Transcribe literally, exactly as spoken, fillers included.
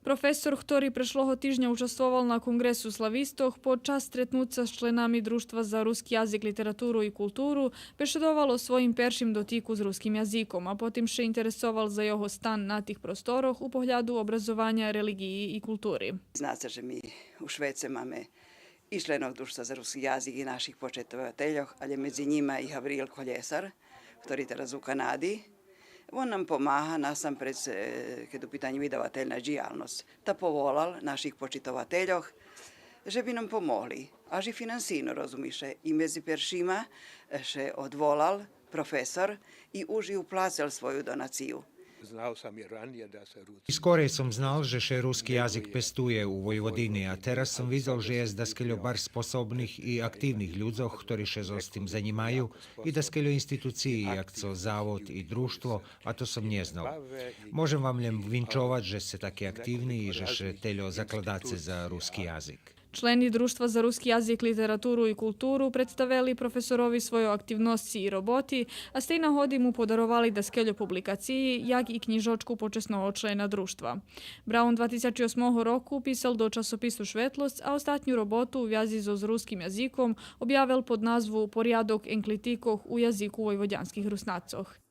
Професор, хтори прешлого тижня участвовал на Конґресу славистох, под час стретнуца з членами Дружтва за руски язик, литературу и културу бешедовал о своїм першим дотику з руским язиком, а потим ше интересовал за його стан на тих просторох у погляду образованя, релиґиї и култури. Знаце же ми у Швеце маме и членох Дружтва за руски язик и наших почитовательох, але медзи нїма и Гавриїл Колєсар, хтори тераз у Канади. Вон нам помага насампредз, е, кед у питаню видавательна дїялносц. Та поволал наших почитовательох же би нам помогли. Аж и финансийно, розуми ше, и медзи першима, е, ше одволал професор и уж и уплацел свою донацию. Знал сам и раниє да се руски... Скорей сом знал же ше руски язик пестує у Войводини, а тераз сом видзел же єст даскельо барз способних и активних людзох, хтори ше зоз тим занїмаю, и даскельо институциї, як цо Завод и Дружтво, а то сом нє знал. Можем вам лєм винчовац же сце таки активни и же ше тельо закладаце за руски язик. Члени Дружтва за руски язик, литературу и културу представели професорови свойо активносци и роботи, а з тей нагоди му подаровали даскельо публикациї, як и кнїжочку почесного члена Дружтва. Браун два тисячи осмого року писал до часопису Шветлосц, а остатню роботу у вязи зоз руским язиком обявел под назву Порядок енклитикох у язику войводянских Руснацох.